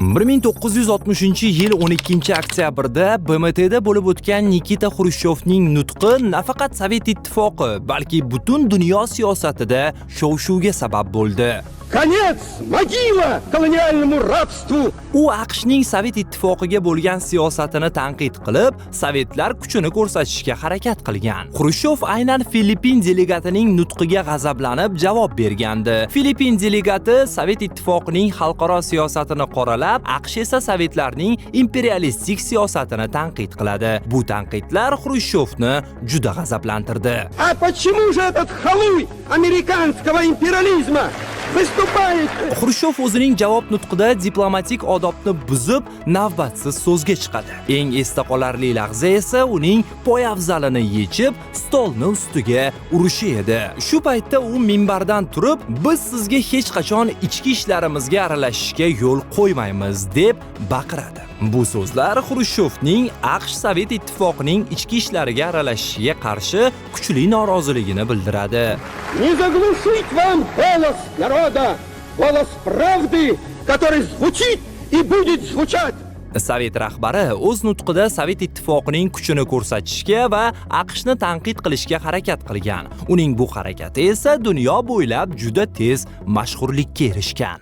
1960-yil 12 oktyabrda BMTda bo'lib o'tgan Nikita Xrushchevning nutqi nafaqat Sovet Ittifoqi, balki butun dunyo siyosatida shov-shuvga sabab bo'ldi. Конец, могила колониальному рабству! U AQShning Sovet Ittifoqiga bo'lgan siyosatini tanqid qilib, sovetlar kuchini ko'rsatishga harakat qilgan. Xrushchev aynan Filippin delegatining nutqiga g'azablanib javob bergandi. Filippin delegati Sovet Ittifoqining xalqaro siyosatini qoralab, AQSh esa sovetlarning imperialistik siyosatini tanqid qiladi. Bu tanqidlar Xrushchevni juda g'azablantirdi. А почему же этот холуй американского империализма выступает? Xrushchev o'zining javob nutqida diplomatik odobni buzib, navbatsiz so'zga chiqadi. Eng esda qolarli lahza esa uning poyafzalini yechib, stolni ustiga urishi edi. Shu paytda u minbardan turib, "Biz sizga hech qachon ichki ishlarimizga aralashishga yo'l qo'ymaymiz", deb baqiradi. Bu so'zlar Xrushchevning AQSh Sovet Ittifoqining ichki ishlariga aralashishiga qarshi kuchli noroziligini bildiradi. Не заглушить вам голос народа, голос правды, который звучит и будет звучать. Sovet rahbari o'z nutqida Sovet Ittifoqining kuchini ko'rsatishga va AQShni tanqid qilishga harakat qilgan. Uning bu harakati esa dunyo bo'ylab juda tez mashhurlikka erishgan.